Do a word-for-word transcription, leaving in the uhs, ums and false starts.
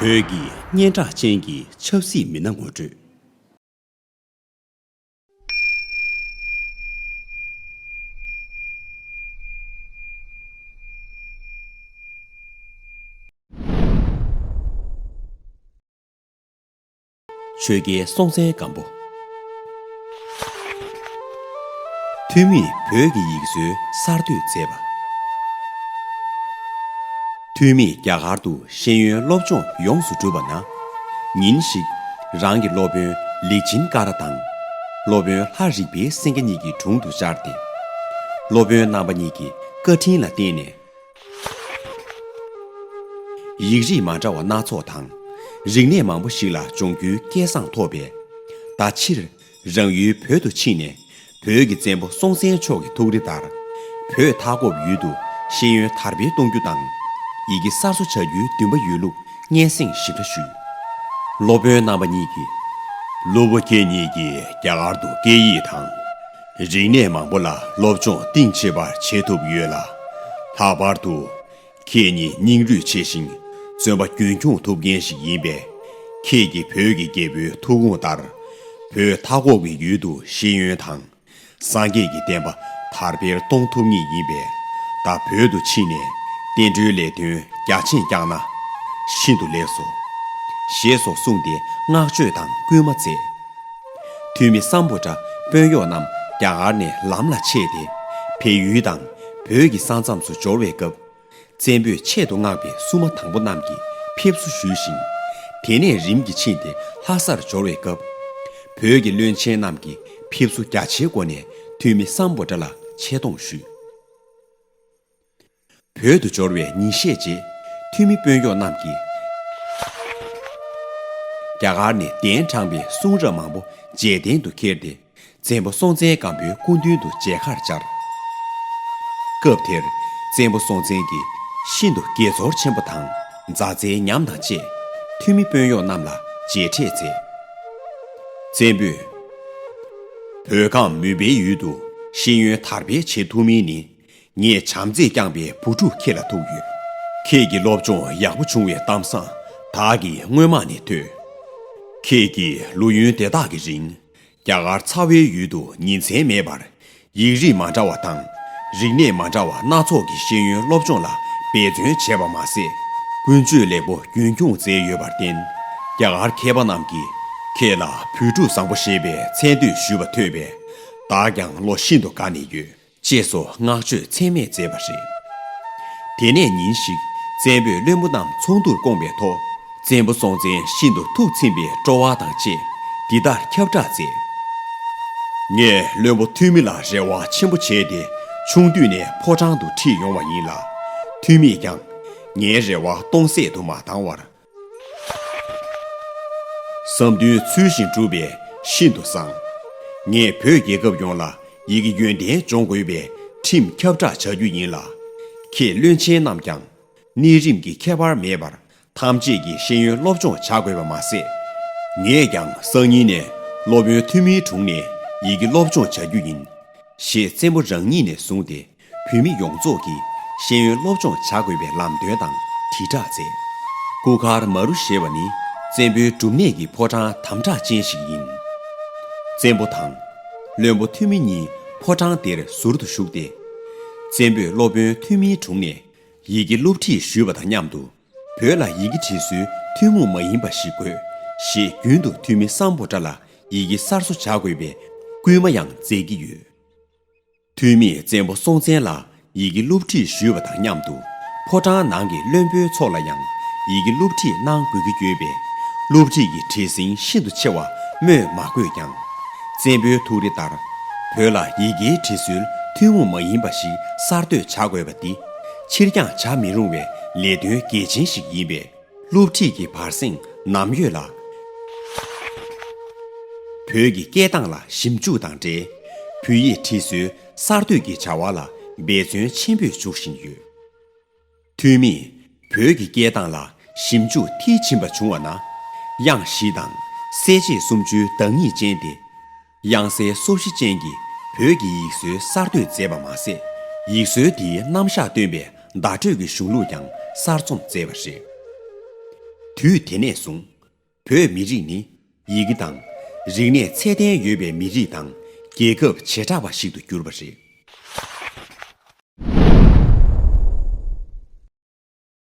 བོད་ཀྱི་སྙན་གྲགས་ཅན་གྱི་ཆབ་སྲིད་མི་སྣ་ངོ་སྤྲོད། ཆོས་རྒྱལ་སྲོང་བཙན་སྒམ་པོ། ཐུ་མིས་བོད་ཀྱི་ཡིག་སྲོལ་གསར་གཏོད་མཛད་པ། ཐུ་མིས་རྒྱ་གར་དུ་ཤེས་ཡོན་སློབ་སྦྱོང་ཡོངས་སུ་གྲུབ་པ་ན། ཉིན་ཞིག་རང་གི་སློབ་དཔོན་ལེགས་ཆེན་ཀ་ར་དང་། སློབ་དཔོན་ལྷ་རིག་པའི་སེང་གེ་གཉིས་ཀྱི་དྲུང་དུ་བཅར་ཏེ། སློབ་དཔོན་རྣམ་པ་གཉིས་ཀྱི་བཀའ་དྲིན་ལ་བརྟེན་ནས། ཡིག་རིགས་མ་འདྲ་བ་སྣ་ཚོགས་དང་། རིག་གནས་མང་པོ་ཞིག་ལ་སྦྱོང་རྒྱུའི་སྐལ་བཟང་ཐོབ་པས། ད་ཕྱིར་རང་ཡུལ་བོད་དུ་ཕྱིན་ནས། བོད་ཀྱི་བཙན་པོ་སྲོང་བཙན་མཆོག་གི་ཐུགས་རེ་ལྟར། བོད་མཐའ་འཁོབ་ཡུལ་དུ་ཤེས་ཡོན་དར་སྤེལ་གཏོང་རྒྱུ་དང་། ཡི་གེ་གསར་བཟོ་བྱ་རྒྱུའི་འདུན་པ་ཡོད་ལུགས་སྙན་སེང་ཞིབ་ཕྲ་ཞུས། སློབ་དཔོན་རྣམ་པ་གཉིས་ཀྱིས། སློབ་བུ་ཁྱེད་གཉིས་ཀྱིས་རྒྱ་གར་དུ་སྐད་ཡིག་དང་། རིག་གནས་མང་པོ་ལ་སློབ་སྦྱོང་གཏིང་ཆེ་བར་བྱེད་ཐུབ་ཡོད་ལ། ལྷག་པར་དུ། ཁྱེད་ཉིད་སྙིང་རུས་ཆེ་ཞིང་བརྩོན་པ་རྒྱུན་འཁྱོངས་ཐུབ་མཁན་ཞིག་ཡིན་པས། ཁྱེད་ཀྱིས་བོད་ཀྱི་རྒྱལ་པོའི་ཐུགས་དགོངས་ལྟར། བོད་མཐའ་འཁོབ་ཀྱི་ཡུལ་དུ་ཤེས་ཡོན་དང་། སངས་རྒྱས་ཀྱི་བསྟན་པ་དར་སྤེལ་གཏོང་ཐུབ་ངེས་ཡིན་པས། ད་བོད་དུ་ཕྱིན་ནས་བསྟན་འགྲོའི་ལས་དོན་རྒྱ་ཆེན་བསྐྱངས་ན། ཤིན་ཏུ་ལེགས་སོ། ཞེས་སོགས་གསུངས་ཏེ་བསྔགས་བརྗོད་དང་སྐུལ་མ་མཛད། ཐུ་མི་སམ་བྷོ་ཊ་དཔོན་གཡོག་རྣམས་རྒྱ་གར་ནས་ལམ་ལ་ཆས་ཏེ། བལ་ཡུལ་དང་བོད་ཀྱི་ས་མཚམས་སུ་འབྱོར་བའི་སྐབས། བཙན་པོས་ཆེད་དུ་མངགས་པའི་སྲུང་མ་དང་པོ་རྣམས་ཀྱིས་ཕེབས་བསུ་ཞུས་ཤིང་། དེ་ནས་རིམ་གྱིས་ཕྱིན་ཏེ་ལྷ་སར་འབྱོར་བའི་སྐབས། བོད་ཀྱི་བློན་ཆེན་རྣམས་ཀྱིས་ཕེབས་བསུ་རྒྱ་ཆེའི་སྒོ་ནས་ཐུ་མི་སམ་བྷོ་ཊ་ལ་ཆེ་མཐོང་ཞུས། བོད་དུ་འབྱོར་བའི་ཉིན་ཤས་རྗེས། ཐུ་མི་དཔོན་གཡོག་རྣམས་ཀྱིས་རྒྱ་གར་ནས་གདན་དྲངས་པའི་གསུང་རབ་མང་པོ་རྗེས་གདན་དུ་ཁྱེར་ཏེ། བཙན་པོ་སྲོང་བཙན་སྒམ་པོའི་སྐུ་མདུན་དུ་མཇལ་ཁར་བཅར། སྐབས་དེར་བཙན་པོ་སྲོང་བཙན་གྱིས་ཤིན་ཏུ་དགྱེས་ཚོར་ཆེན་པོ་དང་མཛའ་བརྩེའི་ཉམས་དང་བཅས། ཐུ་མི་དཔོན་གཡོག་རྣམས་ལ་མཇལ་འཕྲད་མཛད། བཙན་པོས། བོད་ཁམས་མུན་པའི་ཡུལ་དུ་ཤེས་ཡོན་དར་སྤེལ་བྱེད་ཐུབ་མིན་ནི། ངས་བྱམས་བརྩེས་བསྐྱངས་པའི་བུ་ཕྲུག་ཁྱེད་ལ་ཐུག་ཡོད། ཁྱེད་ཀྱི་སློབ་སྦྱོང་ཡག་པོ་བྱུང་བའི་གཏམ་བཟང་བདག་གིས་སྔོན་མ་ནས་ཐོས། ཁྱེད་ཀྱིས་ལོ་ཡུན་དེ་དག་གི་རིང་། རྒྱ་གར་ཚ་བའི་ཡུལ་དུ་ཉིན་མཚན་མེད་པར། ཡིག་རིགས་མ་འདྲ་བ་དང་། རིག་གནས་མ་འདྲ་བ་སྣ་ཚོགས་ཀྱི་ཤེས་ཡོན་སློབ་སྦྱོང་ལ་འབད་བརྩོན་བྱས་པ་མ་ཟད། ཀུན་སྤྱོད་ལེགས་པོ་རྒྱུན་འཁྱོངས་མཛད་ཡོད་པར་བརྟེན། རྒྱ་གར་མཁས་པ་རྣམས་ཀྱིས་ཁྱེད་ལ་བོད་ཕྲུག་བཟང་པོ་ཞེས་པའི་མཚན་བསྟོད་ཞུས་པ་ཐོས་པས། བདག་ཀྱང་བློ་ཤིན་ཏུ་དགའ་ནས་ཡོད། ཅེས་སོགས་བསྔགས་བརྗོད་ཚད་མེད་མཛད་པ་རེད། དེ་ནས་ཉིན་ཞིག་བཙན་པོས་བློན་པོ་རྣམས་ཚོགས་འདུར་བསྐོངས་པའི་ཐོག། བཙན་པོ་སྲོང་བཙན་ཤིན་ཏུ་ཐུགས་ཚིམ་པའི་སྤྲོ་བ་དང་བཅས་འདི་ལྟར་ཁྱབ་བསྒྲགས་མཛད། ངས་བློན་པོ་ཐུ་མི་ལ་རེ་བ་ཆེན་པོ་བྱས་ཏེ། ཆུང་དུས་ནས་ཕོ་བྲང་དུ་ཁྲིད་ཡོང་བ་ཡིན་ལ། ཐུ་མིས་ཀྱང་ངའི་རེ་བ་སྟོང་ཟད་དུ་མ་བཏང་བར། བསམ་དོན་ཚུལ་བཞིན་འགྲུབ་པས་ཤིན་ཏུ་བཟང་། ངས་བོད་རྒྱལ་ཁབ་ཡོངས་ལ་ཡི་གེ་ཡོན་ཏན་སྦྱོང་དགོས་པའི་ཁྲིམས་ཁྱབ་བསྒྲགས་བྱ་རྒྱུ་ཡིན་ལ། ཁྱེད་བློན་ཆེན་རྣམས་ཀྱང་གནས་རིམ་གྱི་ཁྱད་པར་མེད་པར་ཐམས་ཅད་ཀྱིས་ཤེས་ཡོན་སློབ་སྦྱོང་བྱ་དགོས་པ་མ་ཟད། ངས་ཀྱང་སང་ཉིན་ནས་སློབ་དཔོན་ཐུ་མིའི་དྲུང་ནས་ཡི་གེ་སློབ་སྦྱོང་བྱ་རྒྱུ་ཡིན། ཞེས་བཙན་པོ་རང་ཉིད་ནས་བཟུང་སྟེ། བོད་མི་ཡོངས་རྫོགས་ཀྱིས་ཤེས་ཡོན་སློབ་སྦྱོང་བྱ་དགོས་པའི་ལམ་སྟོན་དང་དྲིལ་བསྒྲགས་མཛད། སྐུ་མཁར་མ་རུ་ཞེས་པ་ནི་བཙན་པོའི་སྒྲུབ་གནས་ཀྱི་ཕོ་བྲང་དམ་དྲག་ཅན་ཞིག་ཡིན། བཙན་པོ་དང་། བློན་པོ་ཐུ་མི་གཉིས་ཕོ་བྲང་དེར་ཟུར་དུ་བཞུགས་ཏེ། བཙན་པོས་སློབ་དཔོན་ཐུ་མིའི་དྲུང་ནས་ཡི་གེ་སློབ་ཁྲིད་ཞུས་པ་དང་མཉམ་དུ། བོད་ལ་ཡི་གེ་བྲིས་སྲོལ་ཐུན་མོང་མ་ཡིན་པ་ཞིག་དགོས། ཞེས་རྒྱུན་དུ་ཐུ་མི་སམ་བྷོ་ཊ་ལ་ཡི་གེ་གསར་བཟོ་བྱ་དགོས་པའི་སྐུལ་མ་ཡང་མཛད་ཀྱི་ཡོད། ཐུ་མིས་བཙན་པོ་སྲོང་བཙན་ལ་ཡི་གེ་སློབ་ཁྲིད་ཞུས་པ་དང་མཉམ་དུ། ཕོ་བྲང་ནང་གི་བློན་པོའི་ཚོགས་ལ་ཡང་ཡི་གེ་སློབ་ཁྲིད་གནང་དགོས་ཀྱི་ཡོད་པས། སློབ་ཁྲིད་ཀྱི་བྲེལ་ཟིང་ཤིན་ཏུ་ཆེ་བ་སྨོས་མ་དགོས་ཀྱང་། བཙན་པོའི་ཐུགས་རེ་ལྟར། བོད་ལ་ཡི་གེའི་བྲིས་སྲོལ་ཐུན་མོང་མ་ཡིན་པ་ཞིག་གསར་གཏོད་བྱ་དགོས་པ་འདི། ཕྱིར་འགྱངས་བྱ་མི་རུང་བའི་ལས་དོན་གལ་ཆེན་ཞིག་ཡིན་པས། སློབ་ཁྲིད་ཀྱི་བར་གསེང་ནམ་ཡོད་ལ། བོད་ཀྱི་སྐད་གདངས་ལ་ཞིབ་འཇུག་དང་འབྲེལ། བོད་ཡིག་བྲིས་སྲོལ་གསར་གཏོད་ཀྱི་བྱ་བ་ལ་འབད་བརྩོན་ཆེན་པོས་འཇུག་བཞིན་ཡོད། ཐུ་མིས་བོད་ཀྱི་སྐད་གདངས་ལ་ཞིབ་འཇུག་མཐིལ་ཕྱིན་པ་བྱུང་བ་ན། དབྱངས་བཞི་དང་གསལ་བྱེད་སུམ་ཅུའི་བདག་ཉིད་ཅན་ཏེ། དབྱངས་གསལ་སོ་བཞི་ཅན་གྱི་བོད་ཀྱི་ཡིག་སྲོལ་གསར་གཏོད་མཛད་པ་མ་ཟད། ཡིག་སྲོལ་འདིའི་རྣམ་གཞག་སྟོན་པའི་བརྡ་སྤྲོད་ཀྱི་གཞུང་ལུགས་ཀྱང་གསར་རྩོམ་མཛད་པ་རེད། དུས་དེ་ནས་བཟུང་བོད་མི་རིགས་ནི་ཡི་གེ་དང་རིག་གནས་ཚད་ལྡན་ཡོད་པའི་མི་རིགས་དང་རྒྱལ་ཁབ་བྱེ་བྲག་པ་ཞིག་ཏུ་གྱུར་པ་རེད།